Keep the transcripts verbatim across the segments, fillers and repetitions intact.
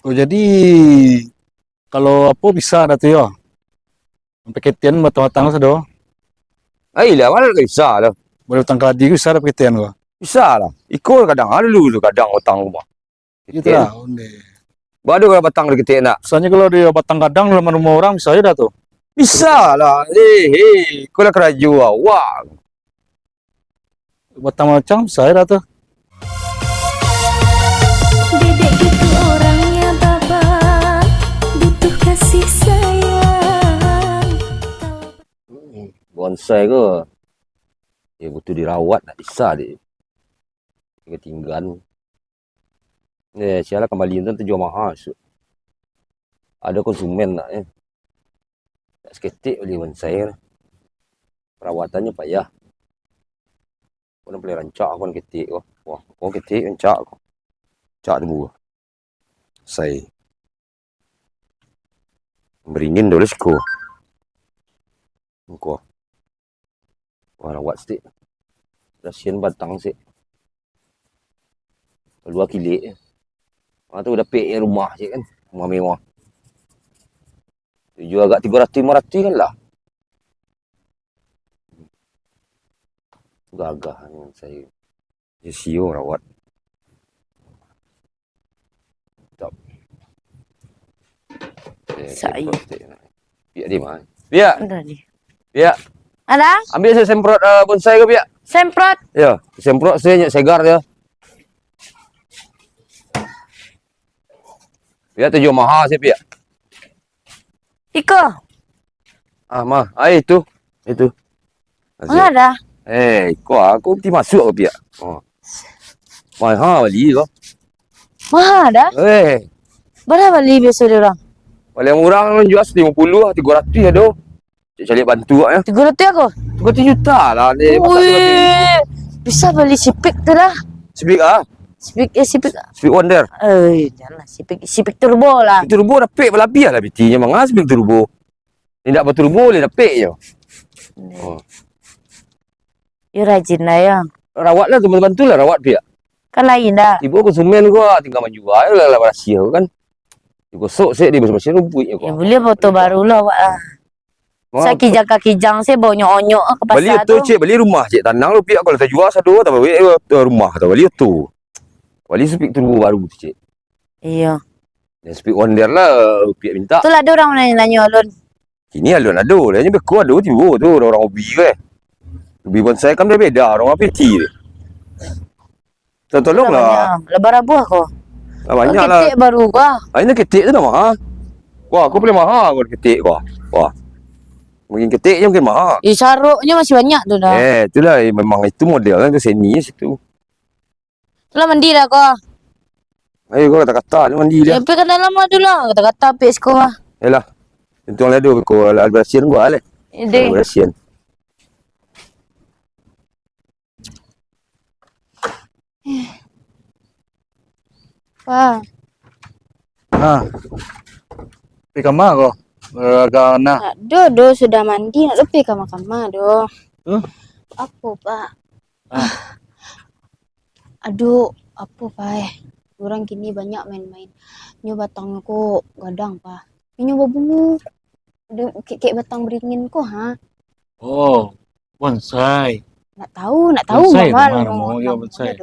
Oh, jadi, kalau apo bisa dah tu yo. Paketian batang-batang sado. Ai, lah, mana tak bisa lah. Boleh batang kaladi bisa dah paketian ko. Bisa lah. Iko kadang, ah, dulu tu kadang batang rumah. Itulah, onde. Baru kalau batang diketik nak. Misalnya kalau dia batang gadang dalam rumah orang, bisa aja dah tu. Bisa lah. Eh, eh, kau lah karajo awak. Batang macam bisa aja dah tu. Dedek gitu orangnya, Baba, butuh kasih sayang. Bonsai ko, ya, butuh dirawat, nak bisa, dek. Tinggal-tinggal. Eh, sialah kambali tu tajua maha, su-, ado konsumen nak, eh. Tak saketek bali bonsai tu. Perawatannyo payah. Kau nak bali rancak, kau nak ketek kau. Wah, kau ketek rancak kau. Rancak tu buah. Sai. Beringin dulu siko. Engkau. Wah, rawat sitik. Kasian batang sitik. Kalua kilek. Ah, tu dapek rumah je kan. Rumah mewah. Tujuh agak tigo ratus, limo ratus kan lah. Gagah ni saya. Dia sio rawat. Mantap. Eh, Sai. Semprot sitik nak. Piak di mana? Piak. Udah di. Piak. Ada? Ambil saya semprot, eh, bonsai ke, Piak? Semprot. Ya, semprot saya nyak segar dia. Piak tujuh maha sih, Piak. Iko. Ah, mah. Ah, itu. Itu. Manga dah? Eh, iko aku ti masuk ke, Piak. Oh. Maha bali ko. Maha dah? Eh. Bara bali biaso dek urang? Paling murah kan jua limo puluah, tigo ratus ado. Cek caliak bantuak, ya. Tigo ratus ako? Tigo ratus juta lah, dek. Masa tigo ratus ribu? Wih, bisa bali Civic tu dah. Civic ah? Civic, eh, Civic. Civic Wonder. Eh, janganlah. Civic, Civic Turbo lah. Civic Turbo dapek balabiah lah pitinyo, manga Civic Turbo. Indak baturbo boleh dapek jo. Hmm. Oh. Yo rajin lah yo. Rawat lah, bantu-bantu lah rawat, Piak. Kan lain dah. Tibo konsumen ko, tinggal manjua, lah, lah barasiah kan. Digosok sek, dibarasiah-barasiah rumpuiknyo ko. Ya, bali oto baru lah awak ah. Manga oto? Sakijang-kakijang se, baonyok-onyok ah ka pasa tu. Bali oto, Cek, bali rumah, Cek. Tanang lo, Piak, kalau tajua sado, tabawek, eh, rumah, tabali oto. Bali Civic Turbo baru tu, Cek. Iyo. Ya, Civic Wonder lah, Piak minta. Tu lah ado urang nanyo-nanyo alun. Kini alun ado, lah nyo beko ado tibo tu, urang-urang hobi ko, eh. Hobi bonsai kan beda-beda, urang apo ti. Tolong lah. Lah banyak, lah barabuah ko. Lah banyak lah. Ketek baru bah. Ah, ino ketek tu dah maha. Wah, aku paling maha ko ketek ko. Wah. Mungkin ketek je mungkin maha. Eh, saroknyo masih banyak tu dah. Eh, itulah, eh, memang itu model kan, tu seni situ. Tu lah mandi dah ko. Ayo ko kata-kata ni mandi dah. Ya, pai ka dalam lah tu lah. Kata-kata pai siko lah. Yalah. Untuang lah ado ko, lah barasiah ko lah. Ya, deh. Barasiah. Pa. Ha. Pai kama ko? Agak nah. Tak ado doh, sudah mandi, nak pai kama-kama doh. Tu? Apo, Pak? Ah. Aduh, apo, Pak, eh? Urang kini banyak main-main. Nyo batang ko gadang, Pak. Nyo babungo. Ado kek-kek batang beringin ko, ha? Oh, bonsai. Nak tahu, nak tahu. Bonsai tu mama, mano namo yo bonsai?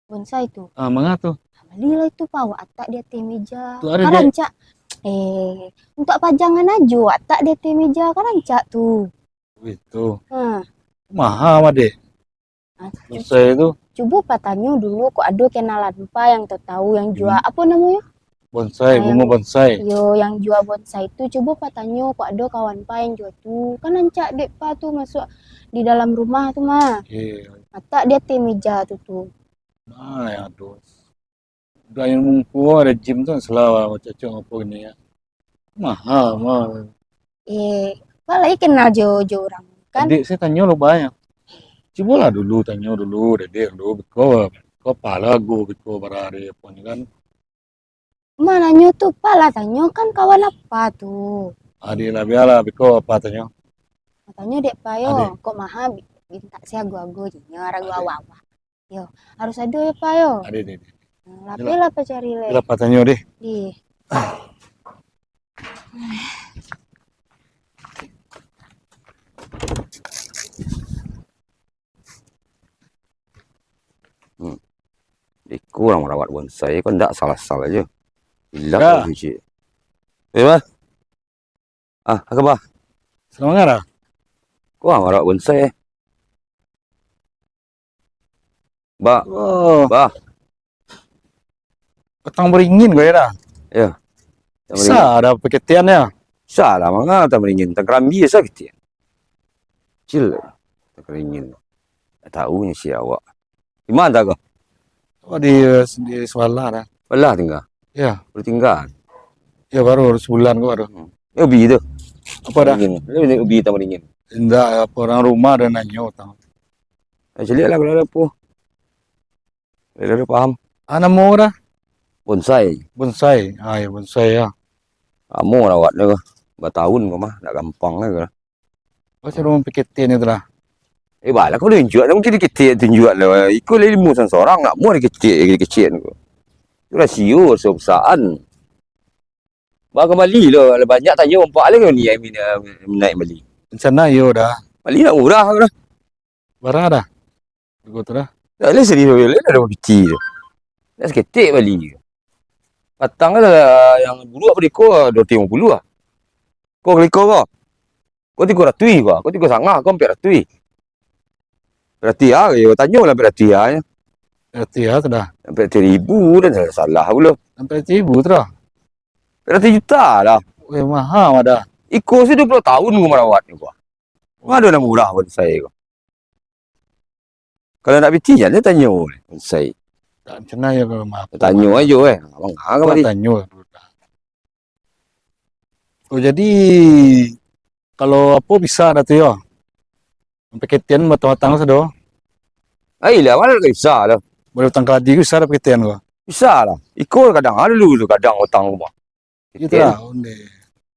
Bonsai tu. Ah, manga tu? Ah, balilah itu, Pak. Awak atak di ateh meja. Tu ado, Dek. Karancak. Eh, untuak pajangan ajo, atak di ateh meja, karancak tu. Oh, itu. Ha. Maha mah, Dek. Ah, bonsai tu. Cubo patanyo dulu, kok ado kenalan pa yang tau-tau yang jua, hmm, apo namonyo? Bonsai, ah, bungo bonsai. Iyo, yang jua bonsai tu, cubo patanyo, kok ado kawan pa yang jua tu. Kan rancak dek pa tu masuak di dalam rumah tu mah. Iyo. Atak di ateh meja tu tu. Nah, yang tu. Udah yang mungkuo ado gym tu, salah cocok apo ini ya. Maha, maha. Eh, pa lai kenal jo, jo urang kan? Adik saya tanyo lo banyak. Cubolah dulu, tanyo dulu, dedek dulu, beko, beko pa lagu, beko barari apo ni kan. Ma nanyo tu, pa lah tanyo kan kawan apa tu? Adik lah, bialah, beko pa tanyo. Tanyo dek pa yo, adik. Kok maha bi-, mintak si ago-ago je nyo, ragu awak-awak. Yo, harus ado yo, Pa, yo. Ado, ado, ado. Nah, lah, pai lah, Pa, cari lai. Lah, Pa, tanyo deh. Di. Hmm. Iko urang marawat bonsai ko ndak salah-salah jo. Ilang Ka. Biji. Eh, bah. Ah, apa khabar? Salamat, ah? Ko urang marawat bonsai, eh. Bah. Oh. Bah. Batang baringin ko yo, Da? Yo. Batang baringin. Bisa Da paketian yo? Bisa lah, manga batang baringin, batang karambia bisa ketian. Kecil, batang baringin. Tak tahu nyo si awak. Di ma ko? Oh, di, di sabalah Da. Sabalah tingga? Yo. Baru tingga? Yo, baru sabulan ko baru. Hmm. Eh, ubi tu? Apa Da? Batang baringin. Ni ubi batang baringin. Indak, apo, urang rumah ado nanyo tau. Eh, caliak lah kalau ado apo. Ado paham. Ah, namo Da? Bonsai. Bonsai. Ah, yo, bonsai yo. Lamo rawat tu. Batahun ko mah, ndak gampang lah. Oh, suruh piketian itu Da. Eh, balah kau tunjuak, mungkin diketek tunjuak lah. Iko lai limo sorang-sorang, ndak muah diketek, diketek tu. Tu rasio, rasio perusahaan. Bah kambali lo, banyak tanyo, ampak lah kau ni, minat, minat bali. Rencana iyo Da. Bali nak murah ko Da. Bara Da? Hargo tu Da. Dak lah seribu, lah ado piti tu. Dak saketek bali. Batang tu lah yang buruak bali ko duo ratuih limo puluah lah. Ko bali ko ko. Ko tigo ratuih ko, ko tigo satangah, ko ampek ratuih. Berarti ah, yo tanyo lah ampek ratuih ah. Ampek ratuih ah tu Da. Ampek ratuih ribu dah salah pulo. Ampek ratuih ribu tu Da. Ampek ratuih juta lah. Weh, maha mah Da. Iko sudah duo puluah tahun ko marawat ko. Manga ado nan murah bonsai ko. Kalau nak piti, jan tanyo bonsai. Tak, macam mana ya kalau maaf? Tanyo ajo, eh. Abang, ah, kau kamari. Tanyo dulu. Oh, jadi, kalau apo bisa Da tu yo? Paketian batang-batang sado. Ai, lah, awak bisa lah. Boleh batang kaladi bisa Da paketian ko? Bisa lah. Iko kadang, ah, dulu tu kadang batang rumah. Gitu lah, onde.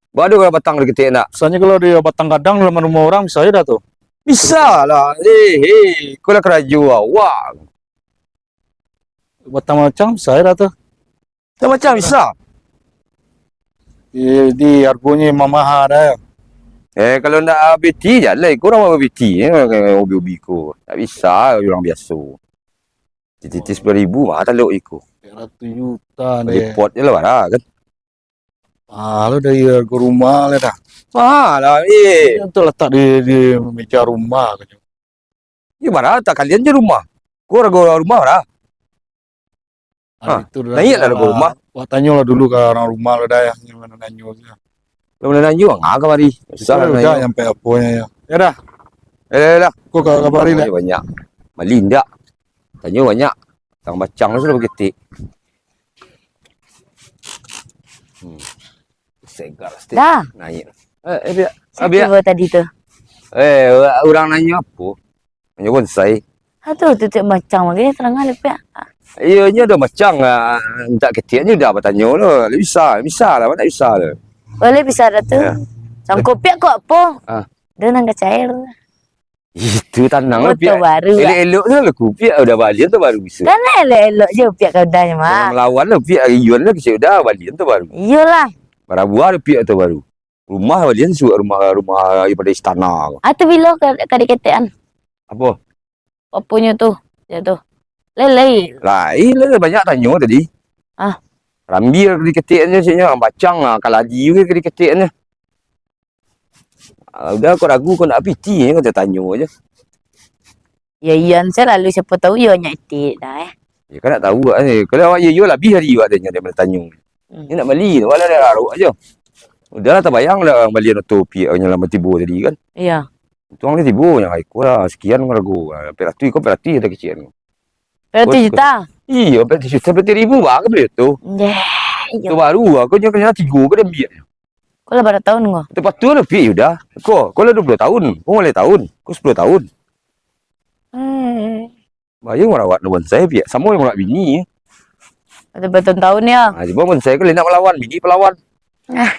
Ba ado kalau batang diketek nak? Misalnyo kalau di batang kadang dalam rumah urang, bisa ajo Da tu? Bisa lah. Eh, eh, iko lah karajo awak. Batang macang bisa ajo Da tu? Batang macang bisa. Eh, di hargonyo memang maha Da. Eh, kalau ndak piti, jan lah. Iko urang piti, eh, ubi-ubi ko. Ndak bisa urang biaso. Titih sapuluah ribu mah talok iko. Tigo ratus juta ni. Repot je lah, bara kan. Ah, lo dari hargo rumah lah Da. Mahal lah, eh. Itu letak di, di meja rumah kan. Iyo, bara tak kalian je rumah. Ko hargo rumah bara? Ah, ah, itu Da. Naiak lah hargo rumah. Wak tanyo lah dulu ka urang rumah lo Da, yang mano nanyo tu. Kalau nak nanyo, ah, kamari. Susah lah nanyo. Nyampe aponyo yo. Yo Da. Eh, Da. Ko ka-, kabari Da. Banyak. Bali ndak? Tanyo banyak. Batang macang tu sudah baketek. Hmm. Segar stik. Da. Naiak. Eh, eh, biak. Ah, biak. Siapa tadi tu? Eh, urang nanyo apo? Nanyo bonsai. Ha tu, tu tiap macang lagi, tarang lah piak. Iyo, nyo ado macang, ah, mintak ketek nyo Da batanyo lo. Bisa, bisa lah, ndak bisa lo. Boleh bisa Da tu. Yo. Sangko piak ko apo? Ah. Da nan ka cair. Itu tanang lo piak. Motor baru lah. Elok-elok tu lo ku piak, udah balian tu baru bisa. Kan elok-elok je piak ka udahnyo mah. Jangan melawan lo piak, riuan lo kecek udah balian tu baru. Iyolah. Barabuah lo piak tu baru. Rumah balian suak rumah, rumah daripada istana. Ah, tu bilo ka, ka diketekan. Apo? Aponyo tu, yo tu. Lai, lai. Lai, lai banyak tanyo tadi. Ah. Rambia diketeknyo, siknyo, bacang, ah, kaladi juo diketeknyo. Ah, udah, kau ragu, kau nak piti, kau tanyo je. Yo, iyo, selalu siapo tahu yo nyo itik dah, eh. Yo, kan nak tahu, eh. Kalau awak iyo, iyo labiah dari awak dah nyo, dia tanyo. Hmm. Nyo nak bali, awak lah dah larok ajo. Udah lah, tabayang lah bali oto piak nyo lah tibo tadi, kan. Iyo. Untuang dia tibo, nyo iko lah, sekian hargo. Ampek ratuih, iko ampek ratuih dah kecek. Ampek ratuih juta? Iyo, ampek ratuih juta, ampek ratuih ribu, bah, ka bali tu. Yeh, iyo. Tu baru, aku nyo kena tigo, aku dah ambiak. Ko lah bara tahun ko? Tepat tu lah, Pi, udah. Ko, ko lah duo puluah tahun. Ko limo tahun. Ko sapuluah tahun. Eh. Bahayo marawat bonsai, Pi. Samo jo marawat bini. Ada bertahun-tahun ya. Ha, cuma bonsai ko lain nak malawan, bini palawan. Ah.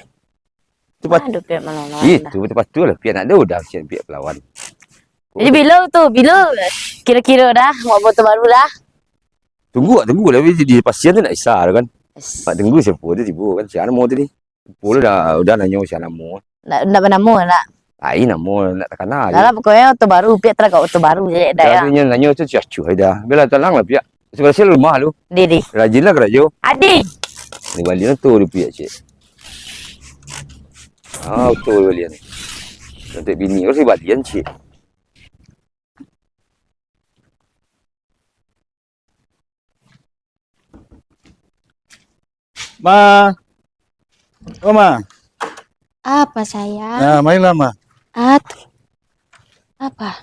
Tepat. Aduh, Pi, malawan. Itu tepat tu lah, Pi. Nak ada udah siap Pi palawan. Jadi, bilo tu, bilo kiro-kiro dah, buat motor baru dah? Tunggu, tunggu lah, Pi. Jadi, pasian tu nak isa kan. Pak tunggu siapo tu tibo kan, sia namo tadi? Lupo lah dah, udah nanyo sia namo. Ndak, ndak banamo, ndak. Ai namo, ndak takana. Dah lah, pokoknyo oto baru, piak taraga oto baru je, dah ya. Dah, nanyo tu sia acuah dah. Bialah, tanang lah, piak. Sudah selesai rumah lu. Di, di. Rajin lah karajo. Adi. Ni balian tu, piak, cik. Ah, oto balian. Nanti bini kau si balian, cik. Ma. Oh, Ma. Apa, sayang? Nah, marilah, Ma. Ah, tu. Apa?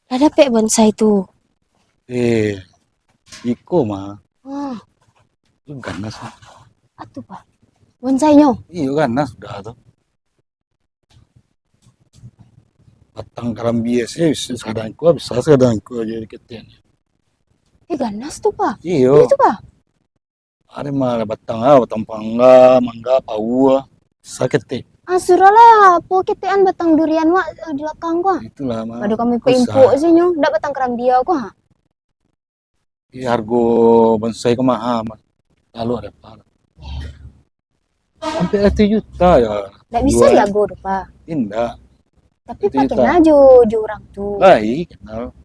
Lah dapek bonsai tu? Eh, iko, Ma. Wah. Itu ganas, Ma. Atu, Pak. Bonsainyo? Iyo, ganas sudah tu. Batang karambia se, bisa sakadang iko, bisa sakadang iko aja diketek. Eh, ganas tu, Pak. Iyo. Itu, Pak. Ada mah batang, ah, batang pangga, mangga, pau, ah. Bisa ketek. Ah, surahlah, apo ketekan batang durian wak, eh, di lakang ko, ah. Itulah, mah. Pado kami susah. Paimpok se nyo, dak batang karambia ko, ha. Ih, hargo bonsai ko maha, mah. Lalu ada apa? Ampek ratuih juta ya. Dak bisa diago tu, Pak. Indak. Tapi Pak kenal jo, jo urang tu. Lai, kenal.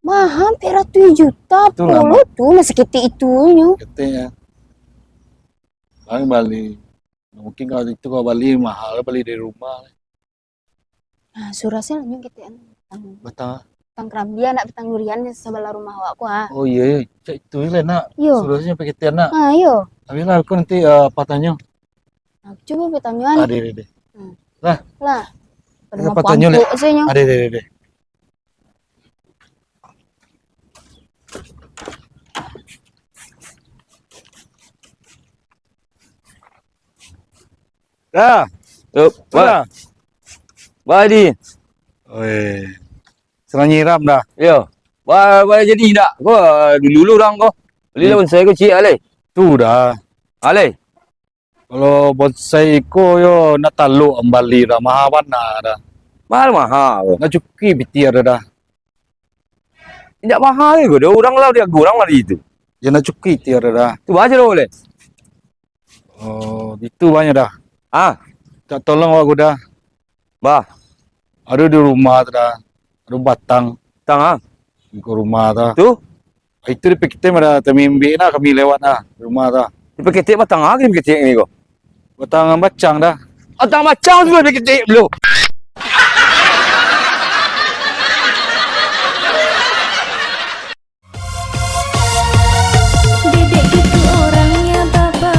Maha, ampek ratuih juta. Itulah, pulo Mak. Tu, masih ketek itu nyo. Keteknya. Paling bali. Mungkin kalau itu kalau bali mahal, bali dari rumah. Ah, surah se lah nyo ketek anu. Batang. Batang. Batang karambia, nak batang durian di sabalah rumah awak ko, ah. Oh, iyo, iyo. Cak itu lah, nak. Iyo. Surah se nyo pakai ketek, nak. Ah, iyo. Ambil lah, aku nanti, eh, patanyo. Nah, cubo patanyo, an. Ah, deh, deh, deh. Hmm. Lah. Lah. Pada patanyo, Lek. Mapangkuk se nyo. Ah, deh, deh, deh, deh. Dah. Yo, Dah. Ba. Ba, Di. Oi. Senang nyiram dah. Yo. Ba, ba jadi indak? Ko, dulu-dulu urang ko. Balilah Hmm. bonsai ko ciek alai. Tu dah. Alai. Kalau bonsai iko yo nak talok ambali dah, maha bana dah. Mahal, mahal. Nak cuki pitih dah. Indak maha iko doh, urang lah diago urang lah di itu. Yo nak cuki pitih dah. Tu baca doh boleh. Oh, itu banyak dah. Ah. Tak tolong awak dah. Bah. Ado di rumah tu dah. Ado batang. Batang, ah. Di rumah tu. Tu? Itu di Peketek ada tamimbik nah, kami lewat nah, di rumah tu. Di Peketek batang, ah, di Peketek ni ko. Batang bacang dah. Batang bacang tu di Peketek dulu. Dedek gitu orangnya, Baba,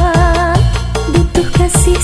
butuh kasih